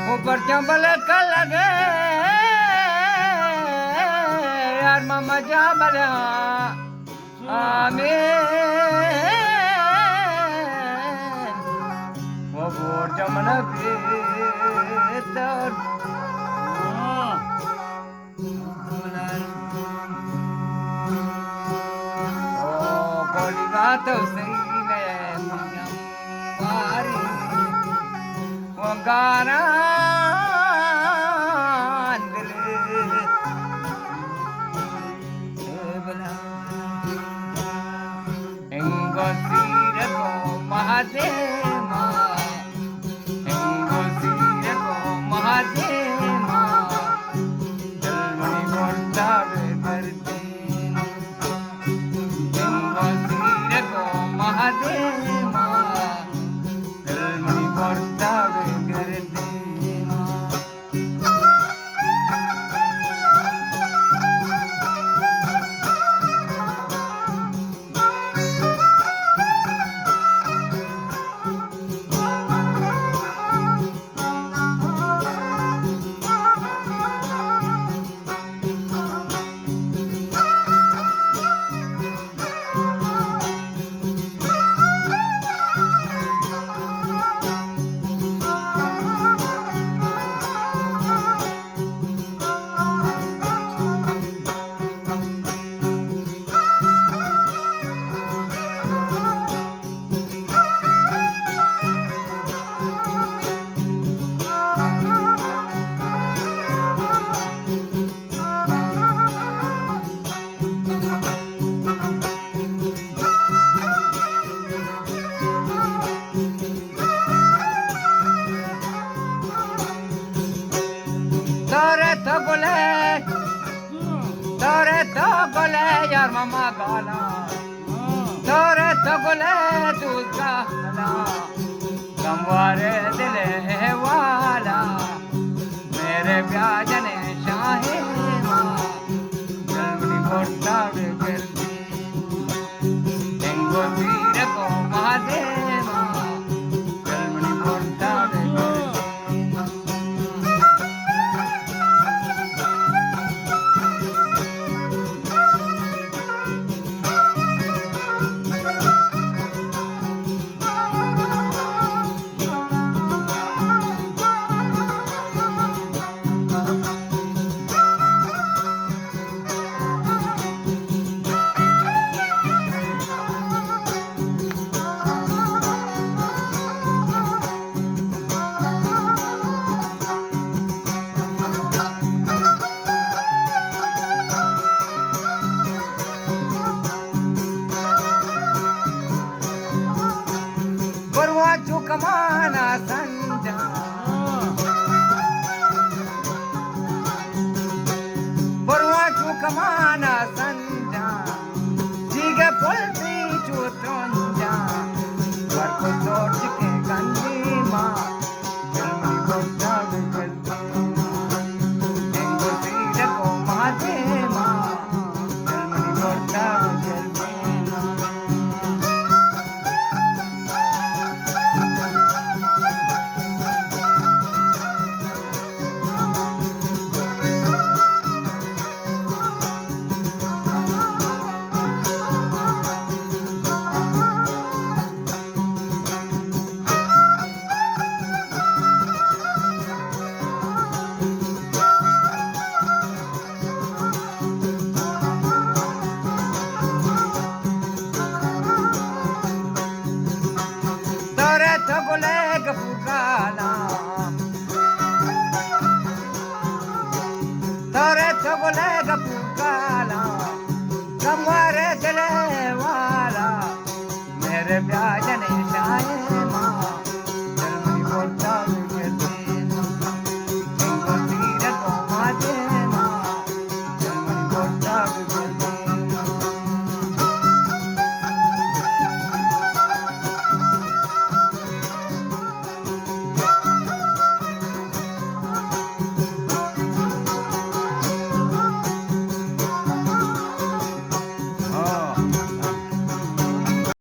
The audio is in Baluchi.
او پرچم بلے کلگے، یار ماما جان بلے آمین۔ او گور جمن بیتر۔ او گولی گات حسین پاری و گاران دل بلا۔ انگو سیر کو مہدیما، انگو سیر کو مہدیما، دل منی مرتاگ کردی۔ انگو سیر کو مہدیما، دل منی مرتاگ کردی۔ دور تو گلے، دور تو گلے یار ماما گالا، دور تو گلے دوستا گالا، گموار دل احوالا، میرے بیا جنے شاہی ماں، گلوڑی گھوٹا بے گردی۔ انگو سیر کو مہدیما، دل منی مرتاگ کردی۔ برواں چو کمانا سنجاں، برواں چو کمانا سنجاں، جیگ پلتی چو ترنجاں، ورکو سوچ کے گندی ماں، دل منی گوٹا بے گل۔ دورے تو گلے گپوکانا، دورے تو گلے گپوکانا۔